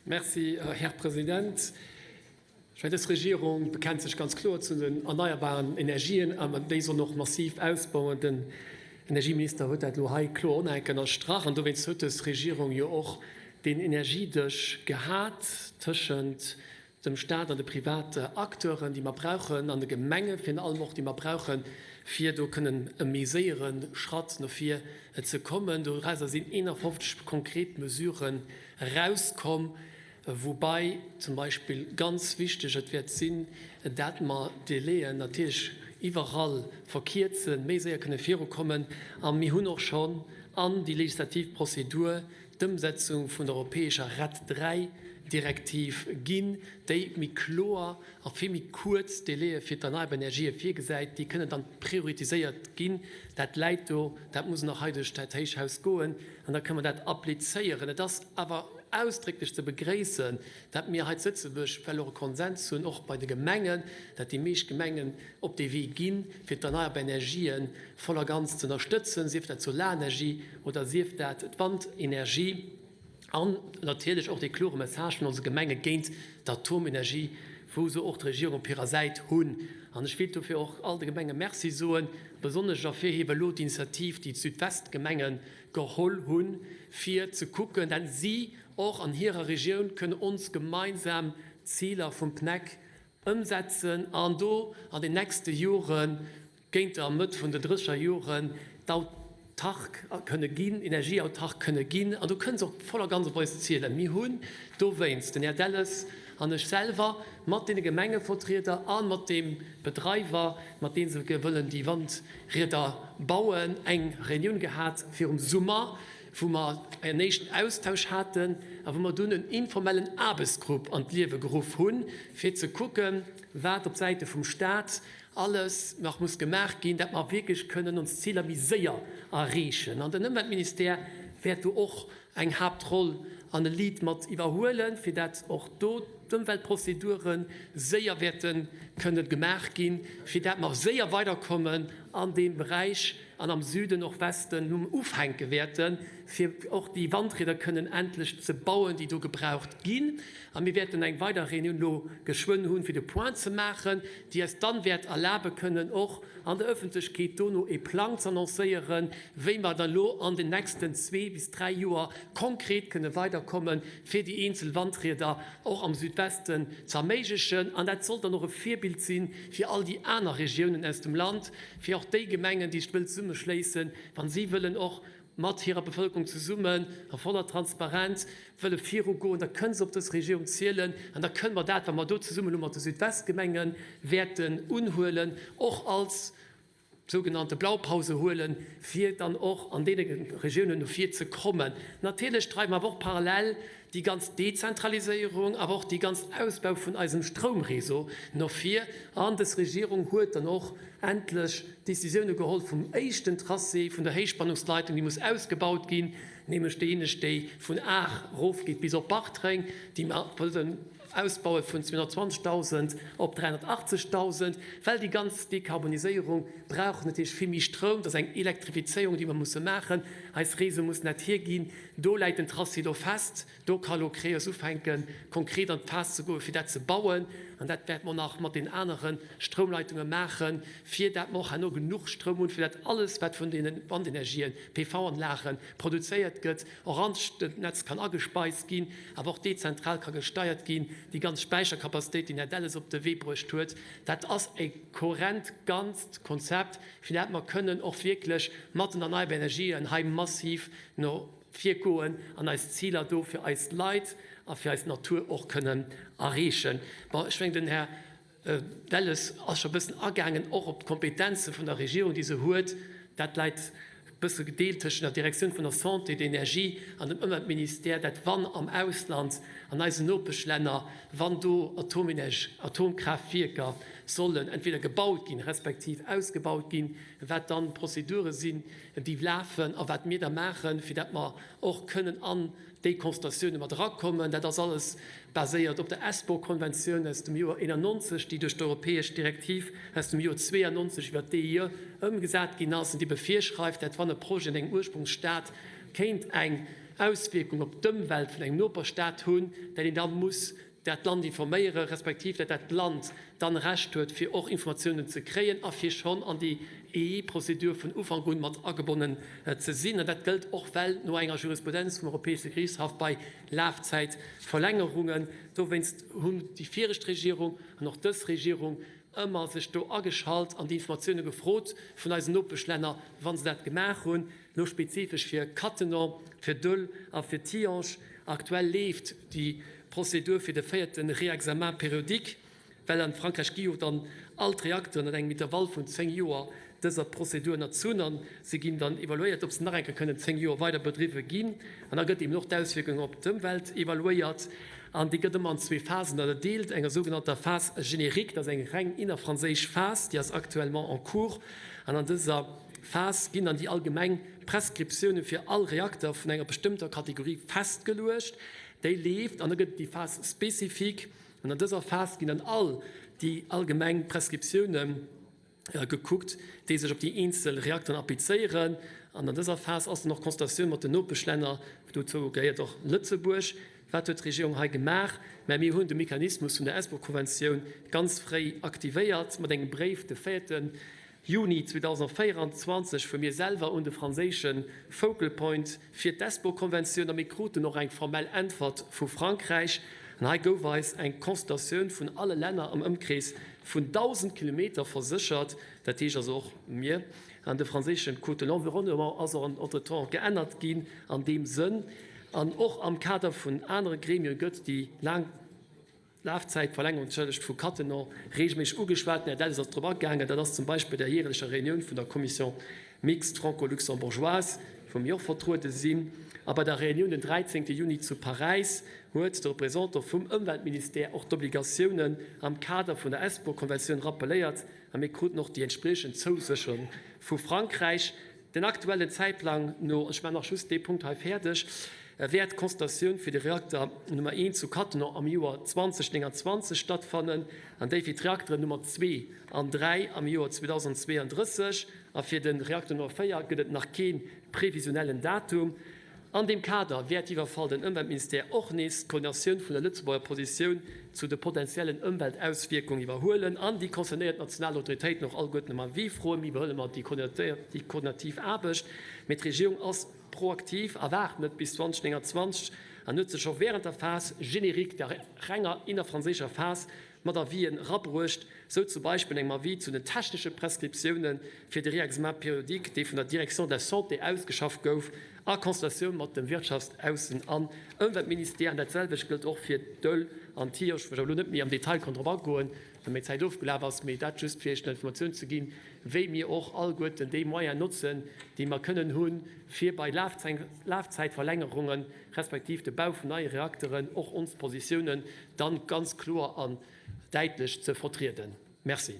Merci, Här President. Ech mengen, dës Regierung bekennt sech ganz kloer zu den erneierbaren Energien a déi soll och massiv ausbauen. Den Energieminister huet dat elo hei kloer och nach eng Kéier ënnerstrach. An dowéinst huet dës Regierung jo och deen Energiedësch gehat tëschent dem Staat an de private Acteuren, déi mer brauchen, an de Gemenge virun allem och, déi mer brauchen, fir do kënnen e méi séiere Schratt no vir ze kommen. Dorauser sinn 51 konkret Mesuren erauskomm, woubai zum Beispill ganz wichteg et wäert sinn, dat mer d'Délaien natierlech iwwerall verkierzen, méi séier kënne virukommen. A mir hunn och schonn an déi legislativ Prozedur d'Ëmsetzung vun der europäescher RED III Direktiv ginn, déi méi kloer a vill méi kuerz Délaië fir d'erneierbar Energië virgesäit. Déi kënnen dann prioritiséiert ginn. Dat läit do, dat muss nach hei duerch dat héich Haus goen an da kënnen mer dat applizéieren. Et ass awer ausdrécklech ze begréissen, dat mir hei zu Lëtzebuerg well och e Konsens hunn, och bei de Gemengen, dat déi meescht Gemengen op dee Wee ginn, fir d'erneierbar Energië voll a ganz ze ënnerstëtzen, sief dat d'Solarenergie oder sief dat d'Wandenergie, an natierlech och dee klore Message vun onse Gemenge géint d'Atomenergie, wou se och d'Regierung op hirer Säit hunn. An ech wéilt dofir och all de Gemenge Merci soen, besonnesch ervirhiewe elo d'Initiativ, déi d'Südwestgemenge geholl hunn, fir ze kucken, dat si och an hirer Regioun kënnen ons gemeinsam Ziler vum PNEC ëmsetzen an do an den nächste Joren, géint der Mëtt vun den drësseger Joren, autark kënne ginn, energieautark kënne ginn. An do kënne se och voll a ganz op eis zielen. Mir hunn dowéinst, den Här Delles an ech selwer, mat deene Gemengevertrieder a mat deem Bedreiwer, mat deem se wëllen déi Wandrieder bauen, eng Reunioun gehat virum Summer, wou mer en éischten Austausch haten a wou mer dunn en informellen Aarbechtsgrupp an d'Liewe geruff hunn, fir ze kucken, wat op Säite vum Stat alles nach muss gemaach ginn, dat mer wierklech kënnen ons Ziler méi séier erreechen. An den Ëmweltministère wäert do och eng Haaptroll an e Lead mat iwwerhuelen, fir dat och do d'Ëmweltprozedure séier wäerte kënnen gemaach ginn, fir dat mer séier weiderkommen an deem Beräich. an am Süden och Westen nun ufänke wäerten, fir och déi Wandrieder kënnen endlech ze bauen, déi do gebraucht ginn. A mir wäerten eng weider Reunioun elo geschwënn hunn, fir de Point ze maachen, déi eis dann wäert erlabe kënnen och an der Öffentlechkeet dono e Plang ze annoncéieren, wéi mer dann elo an den nächsten zwee bis dräi Joer konkret kënne weiderkommen, fir déi eenzel Wandrieder och am Südwesten ze erméiglechen. An dat soll dann och e Virbild si fir all déi aner Regiounen aus dem Land, fir och déi Gemengen, déi sech wëllen zesummeschléissen, wa si wëllen och mat hirer Bevëlkerung zesummen a voller Transparenz wëlle virugoen, da kënne se op dës Regierung zielen an da kënne mer dat, wat mer do zesummen elo mat de Südwestgemenge wäerten unhuelen, och als sougenannte Blaupause huelen, fir dann och an deene Regiounen no vir ze kommen. Natierlech dreiwe mer awer och parallel déi ganz Dezentraliséierung, awer och dee ganz Ausbau vun eisem Stroumréseau no vir. An dës Regierung huet dann och endlech Décisioune geholl vum éischten Tracé vun der Héichspannungsleitung, déi muss ausgebaut ginn, nämlech déijéineg, déi vun Aach erofgeet bis op Bartreng, déi mer wëllen ausbaue vun 220.000 op 380.000, well déi ganz Dekarboniséierung brauch natierlech vill méi Stroum. Dat ass eng Elektrifizéierung, déi mer musse maachen. Eis Réseau mussen dat hierginn. Do läit den Tracé lo fest. Do ka lo Creos ufänken, konkret an d'Phas ze goen, fir dat ze bauen. An dat wäerte mer nach mat den anere Stroumleitunge maachen, fir dat mer och herno genuch Stroum hunn, fir dat alles, wat vun deene Wandenergien, PV-Anlagen, produzéiert gëtt, och an d'Netz kann agespeist ginn, awer och dezentral ka gesteiert ginn. Déi ganz Späichercapacitéit, déi den Här Delles op de Wee bruecht huet, dat ass e kohärent ganzt Konzept, fir dat mer kënnen och wierklech mat den erneierbaren Energien hei massiv no vir goen an eis Ziler do fir eis Leit a fir eis Natur och kënnen erreechen. Bon, ech mengen, den Här Delles ass scho e bëssen agaangen och op d'Kompetenze vun der Regierung, déi se huet. Dat läit e bësse gedeelt tëschent der Direktioun vun der Santé, der Energie an dem Ëmweltministère, dat wann am Ausland, an eisen Nopeschlänner, wann do Atomenerg, Atomkraaftwierker sollen entweder gebaut ginn, respektiv ausgebaut ginn, wat dann d'Prozedure sinn, déi lafen a wat mir da maachen, fir dat mer och kënnen an déi Constatioune mat erakommen. Dat ass alles baséiert op der Espoo-Konventioun aus dem Joer 91, déi duerch d'europäesch Direktiv aus dem Joer 92 iwwer d'EIE ëmgesat ginn ass an déi ebe virschreift, dat wann e Projet an engem Ursprungsstaat kéint eng. Auswierkung op d'Ëmwelt vun engem Noperstaat hunn, dat een da muss dat Land informéieren, respektiv dat dat Land dann Recht huet, fir och Informatiounen ze kréien a fir schonn an déi EI-Prozedur vun Ufank un mat agebonnen ze sinn. An dat gëllt och well no enger Jurisprudenz vum Europäesche Gerichtshaff bei Lafzäitverlängerungen. Dowéinst hunn déi viregt Regierung an och dës Regierung ëmmer sech do ageschalt an déi Informatioune gefrot vun eisen Nopeschlänner, wa se dat gemaach hunn. Elo spezifesch fir Cattenom, fir Döll a fir Tihange. Aktuell leeft déi Prozedur fir de véierte Réexamen périodique, well an Frankräich gi jo dann all d'Reakteren an engem Intervall vun 10 Joer dëser Prozedur ënnerzunn a se ginn dann evaluéiert, ob se nach eng Kéier kënnen 10 Joer weider bedriwwe ginn. An da gëtt eben och d'Auswierkung op d'Ëmwelt evaluéiert an déi gëtt ëmmer an zwee Phasen ënnerdeelt, enger sougenannter Phase générique, dat ass eng reng innerfranséisch Phas, déi ass actuellement en cours, an an dëser Phas ginn dann déi allgemeng Prescriptioune fir all Reakter vun enger bestëmmter Kategorie festgeluecht. Déi leeft an da gëtt et déi Phase spécifique. An an dëser Phas ginn dann all déi allgemeng Prescriptioune gekuckt, déi sech op déi eenzel Reakteren applizéieren. An an dëser Phas ass dann och d'Consultatioun mat den Nopeschlänner, dozou gehéiert och Lëtzebuerg. Wat huet d'Regierung hei gemaach? Mä mir hunn de Mechanismus vun der Espoo-Konventioun ganz fréi aktivéiert mat engem Bréif de véierte Juni 2024 vu mir selwer un de franséische Focal Point fir d'Espoo-Konventioun a mir kruten och eng formell Äntwert vu Frankräich. An hei gouf eis eng Consultatioun vun alle Länner am Ëmkrees vun 1.000 Kilometer verséchert, dat heescht also och mir. An de franséische Code de l'environnement ass och entretemps geännert ginn an deem Sënn. An och am Kader vun anere Gremie gëtt déi laang. D'Lafzäitverlängerung d'Schëllegt vu Cattenom reegelméisseg ugeschwat. Den Här Delles ass drop agaangen. Dat ass zum Beispill bei der jäerlecher Reunioun vun der Commission mixte franco-luxembourgeoise, wou mir och vertruede sinn. A bei der Reunioun den 13 Juni zu Paräis huet de Représentant vum Ëmweltministère och d'Obligatiounen am Kader vun der Espoo-Konventioun rappeléiert a mir kruten och déi entspriechend Zousécherung vu Frankräich. Den aktuellen Zäitplang no, ech maachen nach just dee Punkt hei fäerdeg, wäert d'Consultatioun fir de Reakter Nummer eent zu Cattenom am Joer 2029 stattfannen an déi fir d'Reakteren Nummer zwee an dräi am Joer 2032. A fir de Reakter Nummer véier gëtt et nach kee previsionellen Datum. An deem Kader wäert iwwerfall den Ëmweltministère och nees d'Koordinatioun vun der Lëtzebuerger Positioun zu de potentiellen Ëmweltauswierkungen iwwerhuelen an déi concernéiert national Autoritéiten och alleguerten ëm Avis froen. Mir iwwerhuele mat déi koordinativ Aarbecht, mee d'Regierung ass proaktiv a waart net bis 2029 an huet sech scho wärend der Phase générique, der renger innerfranséischer Phas, mat Avisen erabruecht, sou zum Beispill engem Avis zu den technesche Prescriptiounen fir de Réexamen périodique, dee vun der Direction de la Santé ausgeschafft gouf, a Consultatioun mat dem Wirtschafts-, Aussen an Ëmweltministère. An dat selwecht gëllt och fir d'Öl an d'Tiirch, wou ech awer elo net méi am Detail kann drop agoen, well meng Zäit ofgelaf ass, mee dat just fir Iech eng Informatioun ze ginn, wéi mir och alleguerten déi Moyens notzen, déi mer kënnen hunn, fir bei Lafzäitverlängerungen respektiv de Bau vun neie Reakteren och ons Positiounen dann ganz kloer an däitlech ze vertrieden. Merci.